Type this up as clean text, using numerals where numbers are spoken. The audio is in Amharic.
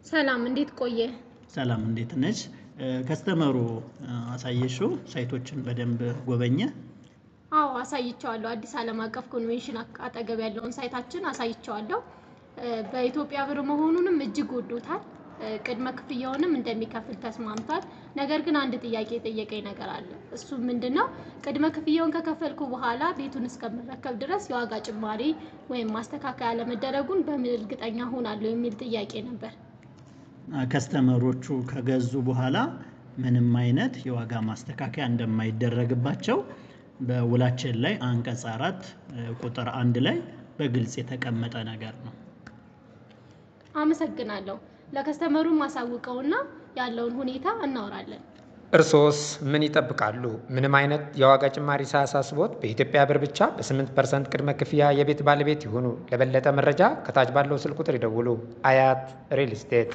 ሰላም፣ እንዴት ቆየ? ሰላም፣ እንዴት ነሽ? Customer ኡ አሳየሽው? Site ኦችን በደንብ ጎበኘ? አዎ፣ አሳይቼዋለሁ። አዲስ ዓለም አቀፍ ኮንቬንሽን አጠገብ ያለውን site ኣችን አሳይቼዋለሁ። በኢትዮጵያ ብር መሆኑንም እጅግ ወዶታል። ቅድመ ክፍያውንም እንደሚከፍል ተስማምቷል። ነገር ግን አንድ ጥያቄ የጠየቀኝ ነገር አለ። እሱ ምንድን ነው? ቅድመ ክፍያውን ከከፈልኩ በኋላ ቤቱን እስከምረከብ ድረስ የዋጋ ጭማሪ ወይም ማስተካከያ አለመደረጉን በምን እርግጠኛ ሆናለሁ የሚል ጥያቄ ነበር። Customer ኦቹ ከገዙ በኋላ ምንም አይነት የዋጋ ማስተካከያ እንደማይደረግባቸው በውላችን ላይ አንቀጽ 4 ቁጥር 1 ላይ በግልጽ የተቀመጠ ነገር ነው። አመሰግናለሁ። ለ customer ኡ ማሳውቀውና ያለውን ሁኔታ እናወራለን። እርሶስ ምን ይጠብቃሉ? ምንም አይነት የዋጋ ጭማሪ ሳያሳስቦት በኢትዮጵያ ብር ብቻ በ8% ቅድመ ክፍያ የቤት ባለቤት ይሁኑ። ለበለጠ መረጃ ከታች ባለው ስልክ ቁጥር ይደውሉ። አያት ሪል ስቴት።